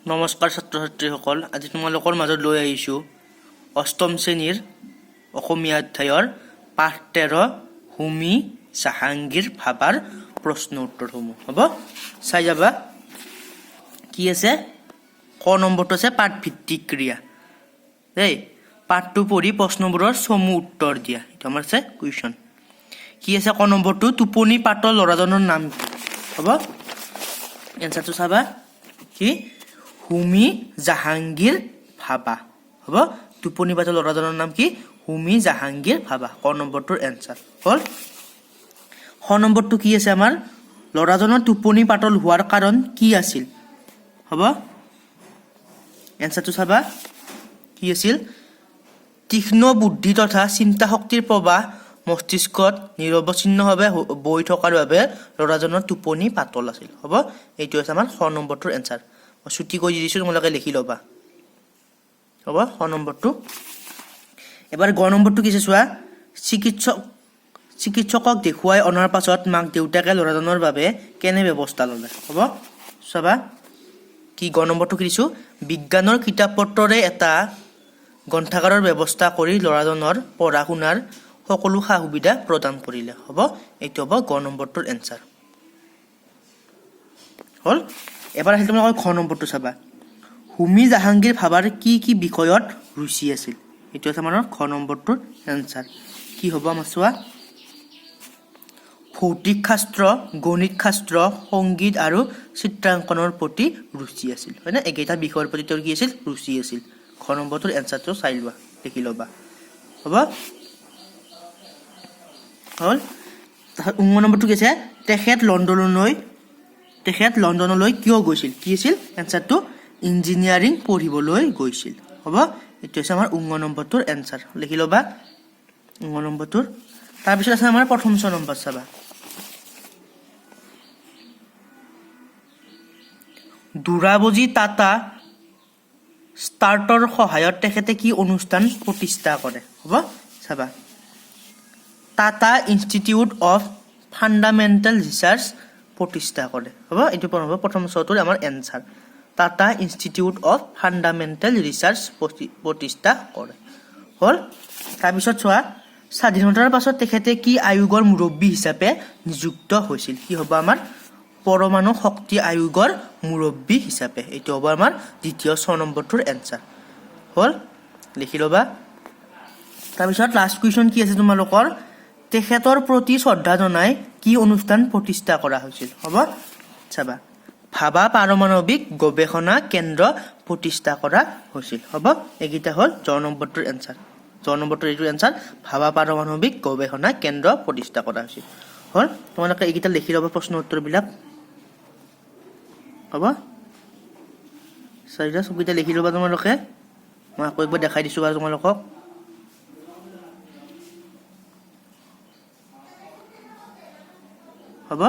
নমস্কাৰ ছাত্ৰ ছাত্ৰীসকল, আজি তোমালোকৰ মাজত লৈ আহিছোঁ অষ্টম শ্ৰেণীৰ অসমীয়া অধ্যায়ৰ পাঠ 13 হোমি জাহাংগীৰ ভাবাৰ প্ৰশ্ন উত্তৰসমূহ। হ'ব, চাই যাবা। কি আছে? ক নম্বৰটো আছে পাঠ ভিত্তিক ক্ৰিয়া দেই। পাঠটো পঢ়ি প্ৰশ্নবোৰৰ চমু উত্তৰ দিয়া। এইটো আমাৰ আছে কুৱেশ্যন। কি আছে ক নম্বৰটো? টোপনি পাতল ল'ৰাজনৰ নাম কি? হ'ব, এনচাৰটো চাবা। কি? হোমি জাহাংগীৰ ভাবা। হ'ব, টোপনি পাতল ল'ৰাজনৰ নাম কি? হোমি জাহাংগীৰ ভাবা। ক নম্বৰটোৰ এনচাৰ হ'ল। খ নম্বৰটো কি আছে আমাৰ? ল'ৰাজনৰ টোপনি পাতল হোৱাৰ কাৰণ কি আছিল? হ'ব, এনচাৰটো চাবা। কি আছিল? তীক্ষ্ণ বুদ্ধি তথা চিন্তা শক্তিৰ প্ৰবাহ মস্তিষ্কত নিৰৱচ্ছিন্নভাৱে বৈ থকাৰ বাবে ল'ৰাজনৰ টোপনি পাতল আছিল। হ'ব, এইটো হৈছে আমাৰ খ নম্বৰটোৰ এনচাৰ। মই ছুটি কৰি দিছোঁ, তোমালোকে লিখি ল'বা। হ'ব, খ নম্বৰটো। এবাৰ গ নম্বৰটো কি আছে চোৱা। চিকিৎসকক দেখুৱাই অনাৰ পাছত মাক দেউতাকে ল'ৰাজনৰ বাবে কেনে ব্যৱস্থা ল'লে? হ'ব, চাবা। কি গ নম্বৰটো কি দিছোঁ? বিজ্ঞানৰ কিতাপ পত্ৰৰে এটা গ্ৰন্থাগাৰৰ ব্যৱস্থা কৰি ল'ৰাজনৰ পঢ়া শুনাৰ সকলো সা সুবিধা প্ৰদান কৰিলে। হ'ব, এইটো হ'ব গ নম্বৰটোৰ এনচাৰ। হ'ল। এবাৰ আহিল তোমালোকৰ ঘ নম্বৰটো চাবা। হোমি জাহাংগীৰ ভাবাৰ কি কি বিষয়ত ৰুচি আছিল? এইটো হৈছে আমাৰ ঘ নম্বৰটোৰ এনচাৰ। কি হ'ব আমাৰ চোৱা। ভৌতিক শাস্ত্ৰ, গণিত শাস্ত্ৰ, সংগীত আৰু চিত্ৰাংকনৰ প্ৰতি ৰুচি আছিল, হয়নে? এইকেইটা বিষয়ৰ প্ৰতি তেওঁৰ কি আছিল? ৰুচি আছিল। ঘ নম্বৰটোৰ এনচাৰটো চাই লোৱা, লিখি ল'বা। হ'ব, হ'ল। তাৰপিছত ঙ নম্বৰটো কি আছে? তেখেত লণ্ডনলৈ কিয় গৈছিল? কি আছিল এনচাৰটো? ইঞ্জিনিয়াৰিং পঢ়িবলৈ গৈছিল। হ'ব, এইটো হৈছে আমাৰ ঙ নম্বৰটোৰ এনচাৰ। লিখি ল'বা ঙ নম্বৰটোৰ। তাৰপিছত আছে আমাৰ প্ৰথম চ নম্বৰ চাবা। দোৰাবজী টাটা ষ্টাৰ্টৰ সহায়ত তেখেতে কি অনুষ্ঠান প্ৰতিষ্ঠা কৰে? হ'ব, চাবা। Tata Institute of Fundamental Research প্ৰতিষ্ঠা কৰে। হ'ব, এইটো হ'ব প্ৰথম চটোৰ আমাৰ answer. Tata Institute of Fundamental Research প্ৰতিষ্ঠা কৰে। হ'ল। তাৰপিছত চোৱা, স্বাধীনতাৰ পাছত তেখেতে কি আয়োগৰ মুৰব্বী হিচাপে নিযুক্ত হৈছিল? কি হ'ব আমাৰ? পৰমাণু শক্তি আয়োগৰ মুৰব্বী হিচাপে। এইটো হ'ব আমাৰ দ্বিতীয় ছ নম্বৰটোৰ এনচাৰ। হ'ল, লিখি ল'বা। তাৰপিছত লাষ্ট কুৱেশ্যন কি আছে তোমালোকৰ? তেখেতৰ প্ৰতি শ্ৰদ্ধা জনাই কি অনুষ্ঠান প্ৰতিষ্ঠা কৰা হৈছিল? হ'ব, চাবা। ভাবা পাৰমাণৱিক গৱেষণা কেন্দ্ৰ প্ৰতিষ্ঠা কৰা হৈছিল। হ'ব, এইকেইটা হ'ল জ নম্বৰটোৰ এনচাৰ। জ নম্বৰটোৰ এইটো এনচাৰ, ভাবা পাৰমাণৱিক গৱেষণা কেন্দ্ৰ প্ৰতিষ্ঠা কৰা হৈছিল। হ'ল, তোমালোকে এইকেইটা লিখি ল'বা প্ৰশ্ন উত্তৰবিলাক। হ'ব, চাৰিটা চবকেইটা লিখি ল'বা তোমালোকে। মই আকৌ একবাৰ দেখাই দিছোঁ বাৰু তোমালোকক। হ'ব,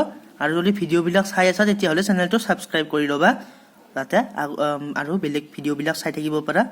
আৰু যদি ভিডিঅ'বিলাক চাই আছা, তেতিয়াহ'লে চেনেলটো ছাবস্ক্ৰাইব কৰি ল'বা, যাতে আৰু বেলেগ ভিডিঅ'বিলাক চাই থাকিব পাৰা।